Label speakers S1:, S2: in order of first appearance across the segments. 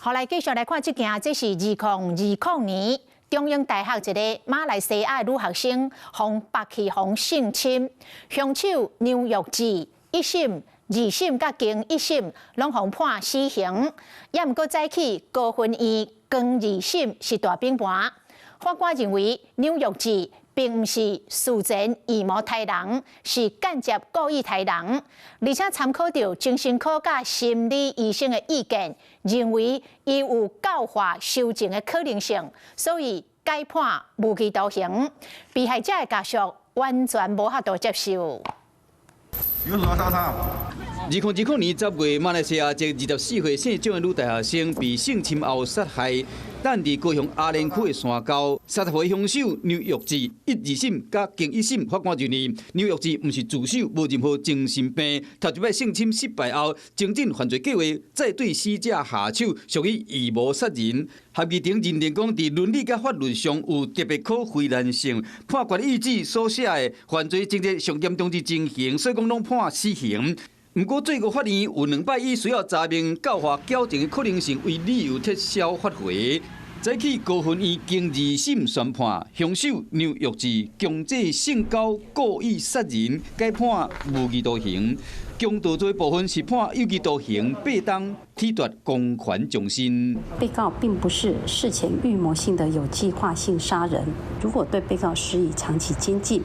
S1: 好，來繼續來看這件，這是2020年中英大學一个馬來西亞的女學生，予縛去予性侵，兇手梁育志一審、二審佮經一審攏予判死刑，也毋過早起高分院經二審是大平盤，法官認為梁育志並毋是事前預謀刣人，是間接故意刣人，而且參考著精神科佮心理醫生的意見，認為伊有教化修正的可能性，所以改判無期徒刑。被害者的家屬完全無法度接受。
S2: 有什麼殺他？2020
S3: 年10月，馬來西亞一個24歲姓蔣的女大學生被性侵後殺害，誕佇高雄阿蓮區的山溝。殺害兇手梁育志一二審佮經一審，法官認為梁育志毋是自首，無任何精神病。頭一擺性侵失敗後，精進犯罪計劃，再對死者下手，屬於預謀殺人。合議庭認定講，佇倫理佮法律上有特別可非難性，判決意志所寫的犯罪情節上嚴重之情形，所以講攏判死刑。毋過，最高法院有兩擺以需要查明教化矯正的可能性為理由撤銷發回。早起高分院經二審宣判，兇手梁育志強制性交故意殺人，改判無期徒刑。強盜罪部分是判有期徒刑八冬，褫奪公權終身。
S4: 被告並不是事前預謀性的有計劃性殺人，如果對被告施以長期監禁，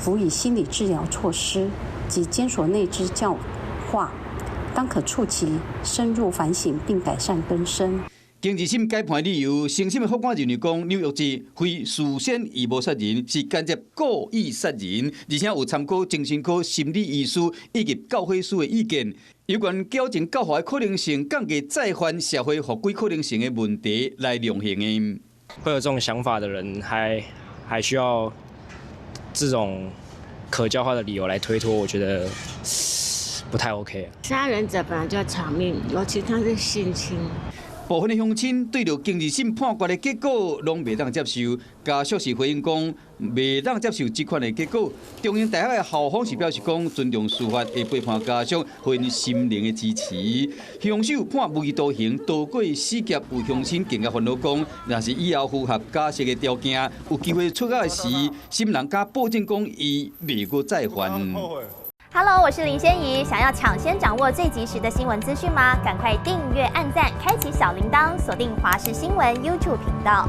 S4: 輔以心理治療措施及監所內之教化，當可促其深入反省並改善更生。
S3: 經二審改判理由，承審的法官認為講，梁育志非事先預謀殺人，是間接故意殺人，而且有參考精神科心理醫師以及教誨師的意見，有關矯正教化的可能性，降低再犯社會復歸可能性的問題來量刑的。
S5: 會有這種想法的人還需要這種可教化的理由來推脫，我覺得不太 OK。
S6: 殺人者本來就要償命，尤其他是性侵。
S3: 部分的鄉親對著經二審判決的結果攏袂當接受，家屬是回應講袂當接受這款的結果。中英大學的校方是表示講尊重司法，會陪伴家屬，予𪜶心靈的支持。兇手判無期徒刑，逃過死劫，有鄉親更加煩惱講，若是以後符合假釋的條件，有機會出獄時，心人敢保證講伊袂閣再犯。
S7: Hello，我是林仙怡。想要搶先掌握最及時的新聞資訊嗎？趕快訂閱、按讚、開啟小鈴鐺，鎖定華視新聞 YouTube 頻道。